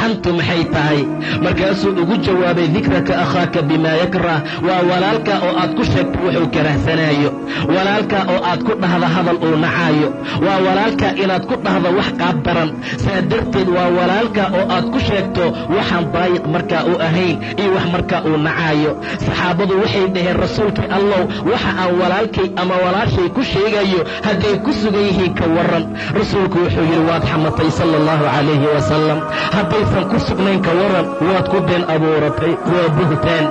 Xantu maxay tahay? Markaasuu ugu jawaabay: "Dikraka akhaaka bimaa yakrah." Waa walaalka oo aad ku sheegto wuxuu karahsanaayo, walaalka oo aad ku dhahda hadal uu nacaayo, waa walaalka inaad ku dhahdo wax qaab daran. Saa darteed waa walaalka oo aad ku sheegto waxaan daayiq markaa u ahayn iyo wax markaa uu nacaayo. Saxaabadu waxay dhaheen: "Rasuulkii Allow, waxa aan walaalkay ama walaashay ku sheegayo hadday ku sugan yihiin, ka warran?" Rasuulku wuxuu yidhi: "Waad xamatay," sala Allahu calayhi wasalam. "Haddaysan ku sugnayn, ka warran?" "Waad ku been abuuratay, waa buhtaan,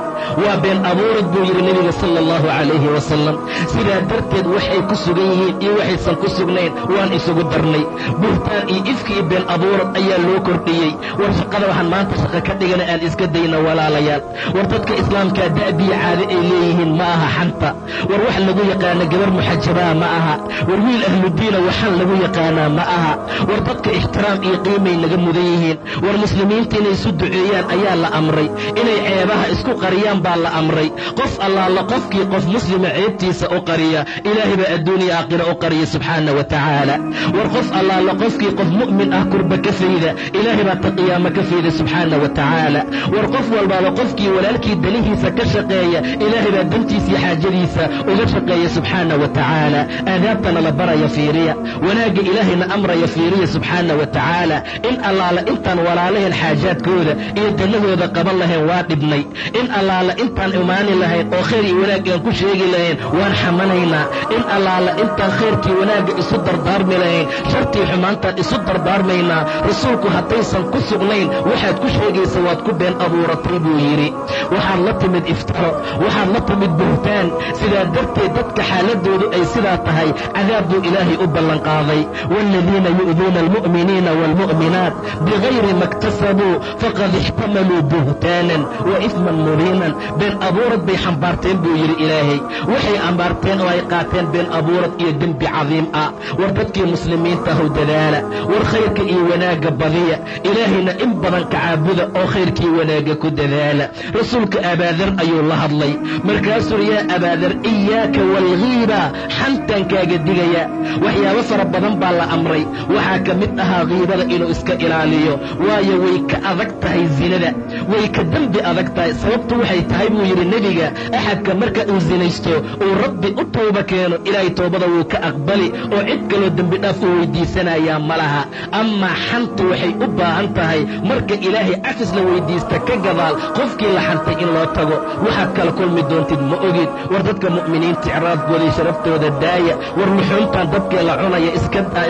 waa been abuurad," buu yidhi Nebiga sala Allahu calayhi wasalam. Sidaa darteed waxay ku sugan yihiin iyo waxaysan ku sugnayn waan isugu darnay. Buhtaan iyo ifki iyo been abuurad ayaa loo kordhiyey. War shaqada waxaan maanta shaqo ka dhigana aan iska dayna, walaalayaal. War dadka Islaamkaa da'biya caado ay leeyihiin ma aha xanta. War wax lagu yaqaana gabar muxajabaa ma aha. War wiil ahludiina waxaan lagu yaqaanaa ma aha. War dadka ixtiraam iyo qiimay naga mudan yihiin. War muslimiinta inay isu duceeyaan ayaa la amray, inay ceebaha isku qariyaan baa la amray. Qof allaala qofkii qof muslima ceebtiisa u qariya, Ilaahay baa adduuniya aakhira u qariya, subxaana wa tacaala. War qof allaala qofkii qof mu'min ah kurba ka fayda, Ilaahay baa ta qiyaamo ka fayda, subxaana wa tacaala. War qof walbaaba qofkii walaalkii danihiisa ka shaqeeya, Ilaahay baa dantiisa iyo xaajadiisa uga shaqeeya, subxaana wa tacaala. Aadaabtana la baraya fiiriya, wanaagga Ilaahayna amraya fiiriya, subxaana wa tacaala. In allaala intaan walaalahayn xaajaadkooda iyo danahooda qaban lahayn waa dhibnay. In allaala intaan imaani lahayn oo khayr iyo wanaag aan ku sheegi lahayn waan xamanaynaa. In allaala intaan khayrkii wanaagga isu dardaarmi lahayn, shartii xumaantaan isu dardaarmaynaa. Rasuulku "Haddaysan ku sugnayn waxaad ku sheegaysa, waad ku been abuuratay," buu yidhi. Waxaad la timid iftiro, waxaad la timid buhtaan. Sidaa darteed dadka xaaladoodu ay sidaa tahay, cadaab buu Ilaahay u ballanqaaday: "Waaladiina yu'duuna almu'miniina waalmu'minaat bigayri ma iktasabuu faqad ixtamaluu buhtaanan wa ifman mubiinan." Been abuurad bay xambaarteen, buu yidhi Ilaahay. Waxay ambaarteen oo ay qaateen been abuurad iyo dembi cadiim ah. War dadkii muslimiinta ahow, dadaala. War khayrka iyo wanaagga badiya, Ilaahayna in badan ka caabuda oo khayrkii wanaagga ku dadaala. Rasuulka Abaadar ayuu la hadlay. Markaasuu: "Yaa Abaadar, iyaaka waalghiiba, xantaan kaaga digaya." Waxyaabo fara badan baa la amray, waxaa ka mid ahaa khiibada inuu iska ilaaliyo, waayo way ka adag tahay zinada, way ka dembi adag tahay. Sababtu waxay tahay, buu yidhi Nebiga, axadka marka uu zinaysto uu Rabbi u tooba keeno, Ilaahay toobada wuu ka aqbali oo cid kaloo dembi dhaaf uu weydiisanayaa ma laha. Amaa xantu waxay u baahan tahay marka Ilaahay cafis la weydiista ka gadaal qofkii la xantay in loo tago. Waxaad kala kulmi doontid ma ogid. War dadka mu'miniinta icraadkooda iyo sharaftooda daaya. War luxuuntan dadkee la cunaya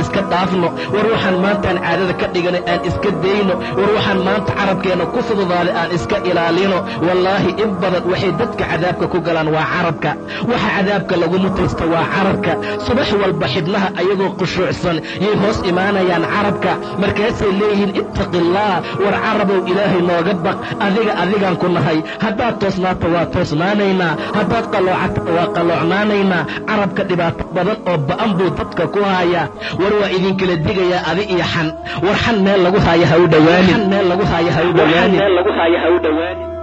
iska dhaafno. War waxaan maantaan caadada ka dhiganay aan iska dayno. War waxaan maanta carabkeenna ku fududaaday aan iska ilaalino. Wallaahi, in badan waxay dadka cadaabka ku galaan waa carabka. Waxa cadaabka lagu mutaysta waa carabka. Subax walba xibnaha ayagoo khushuucsan yay hoos imaanayaan carabka. Markaasay leeyihiin: "Ittaqillaah, war carabow, Ilaahay nooga baq. Adiga adigaan ku nahay. Haddaad toosnaata waa toosnaanaynaa, haddaad qalloocata waa qalloocnaanaynaa." Carabka dhibaato badan oo ba'an buu dadka ku hayaa. War waa idinkala digayaa adi iyo xan. War xan meel lagu haayo ha u dhowaanin, meel lagu haayo ha u dhowaanin, meel lagu haayo ha u dhowaanin.